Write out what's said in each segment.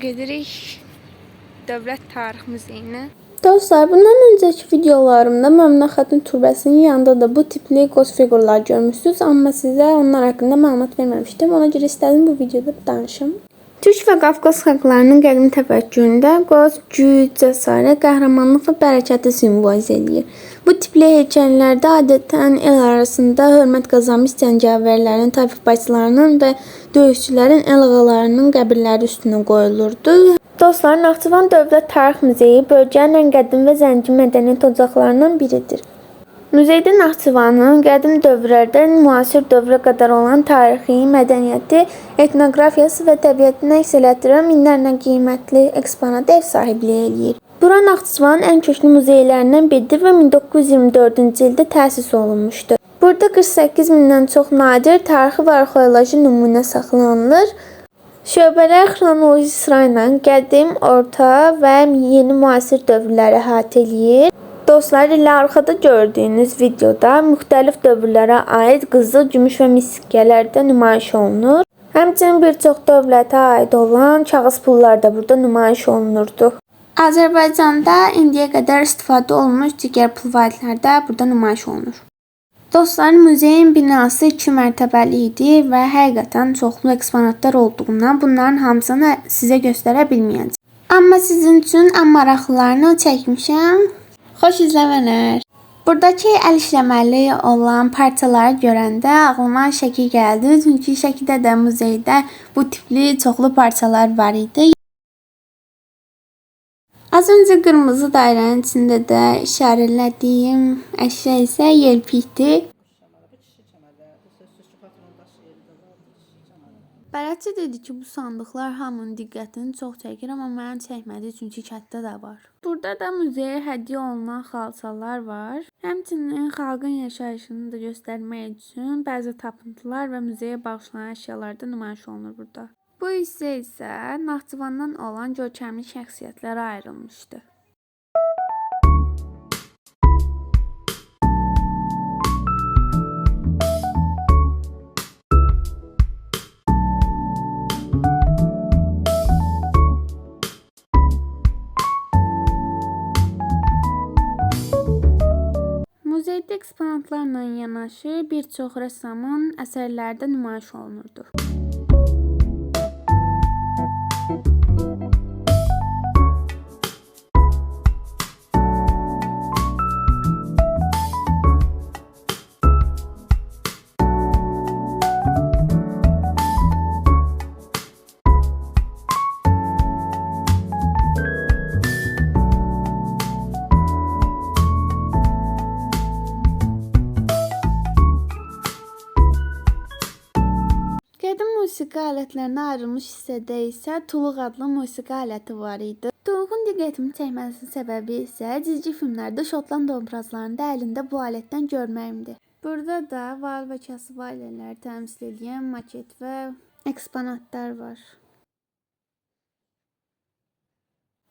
Gedirik Dövlət Tarix Muzeyinə. Dostlar, bundan öncəki videolarımda Möminə Xatun türbəsinin yanında da bu tipli qoz fiqurlar görmüşsünüz, amma sizə onlar haqqında məlumat verməmişdim. Ona görə istədim bu videoda danışım. Türk və Qafqaz xalqlarının qədim təfəkküründə qoz güc, cəsarət, qəhrəmanlıq və bərəkəti simvolizə eləyir. Bu tipli heykəllərdə adətən el arasında hörmət qazanmış cəngavərlərin, tayfa başçılarının və döyüşçülərin el ağalarının qəbirləri üstünə qoyulurdu. Dostlar, Naxçıvan Dövlət Tarix Muzeyi bölgənin ən qədim və zəngin mədəniyyət ocaqlarından biridir. Muzeydə Naxçıvanın qədim dövrlərdən müasir dövrə qədər olan tarixi, mədəniyyəti, etnoqrafiyası və təbiətini əks elətdirən minlərlə qiymətli eksponata ev sahibliyi eləyir. Bura Naxçıvanın ən köklü muzeylərindən biridir və 1924-cü ildə təsis olunmuşdur. Burada 48 mindən çox nadir tarixi və arxeoloji nümunə saxlanılır. Şöbələr xronoloji sıra ilə qədim, orta və yeni müasir dövrləri əhatə eləyir. Dostlar, elə arxada gördüyünüz videoda müxtəlif dövrlərə aid qızıl, gümüş və mis sikkələr də nümayiş olunur. Həmçinin bir çox dövlətə aid olan kağız pullar da burada nümayiş olunurdu. Azərbaycanda indiyə qədər istifadə olunmuş digər pul vahidləri də burada nümayiş olunur. Dostlar, muzeyin binası 2 mərtəbəli idi və həqiqətən çoxlu eksponatlar olduğundan bunların hamısını sizə göstərə bilməyəcəm. Amma sizin üçün ən maraqlılarını çəkmişəm. Xoş izləmələr. Buradakı əl işləməli olan parçaları görəndə ağlıma Şəki gəldi. Çünki Şəkidə də muzeydə bu tipli çoxlu parçalar var idi. Az öncə qırmızı dairənin içində də işarələdiyim əşya isə yelpikdir. Bələdçi dedi ki, bu sandıqlar hamının diqqətini çox çəkir, amma mənim çəkmədi, çünki kənddə də var. Burada da muzeyə hədiyyə olunan xalçalar var. Həmçinin xalqın yaşayışını da göstərmək üçün bəzi tapıntılar və muzeyə bağışlanan əşyalar da nümayiş olunur burada. Bu hissə isə Naxçıvandan olan görkəmli şəxsiyyətlərə ayrılmışdı. Muzeydə eksponatlarla yanaşı bir çox rəssamın əsərləri də nümayiş olunurdu. Qədim musiqi alətlərinə ayrılmış hissədə isə tuluq adlı musiqi aləti var idi. Tuluğun diqqətimi çəkməsinin səbəbi isə cizgi filmlərdə Şotland obrazlarında əlində bu alətdən görməyimdir. Burada da var və kasıb ailələri təmsil edən maket və eksponatlar var.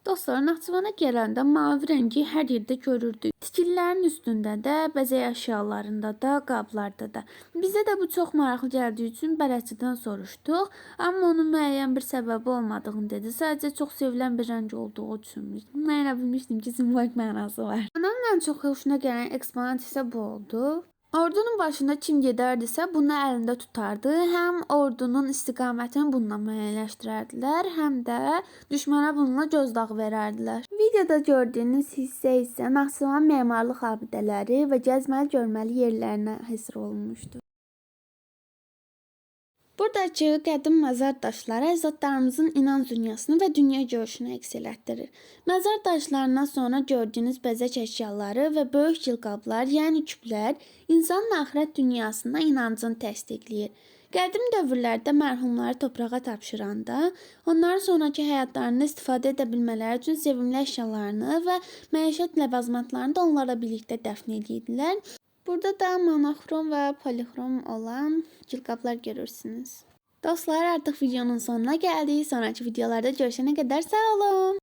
Dostlar, Naxçıvana gələndə mavi rəngi hər yerdə görürdük. Tikililərin üstündə də, bəzək əşyalarında da, qablarda da. Bizə də bu çox maraqlı gəldiyi üçün bələdçidən soruşduq, amma onun müəyyən bir səbəbi olmadığını dedi. Sadəcə çox sevilən bir rəng olduğu üçünmüş. Mən elə bilmişdim ki, simvolik mənası var. Anamın ən çox xoşuna gələn eksponat isə bu oldu. Ordunun başında kim gedərdisə, bunu əlində tutardı. Həm ordunun istiqamətini bununla müəyyənləşdirərdilər, həm də düşmənə bununla gözdağı verərdilər. Videoda gördüyünüz hissə isə Naxçıvan memarlıq abidələri və gəzməli görməli yerlərinə həsr olunmuşdur. Buradakı qədim məzar daşları əcdadlarımızın inanc dünyasını və dünya görüşünü əks elətdirir. Məzar daşlarından sonra gördüyünüz bəzək əşyaları və böyük gilqablar, yəni küplər insanın axirət dünyasına inancını təsdiqləyir. Qədim dövrlərdə mərhumları torpağa tapşıranda, onların sonrakı həyatlarında istifadə edə bilmələri üçün sevimli əşyalarını və məişət ləvazimatlarını da onlarla birlikdə dəfn edirdilər. Burada da monoxrom və polixrom olan gilqablar görürsünüz. Dostlar, artıq videonun sonuna gəldik. Sonraki videolarda görüşənə qədər sağ olun.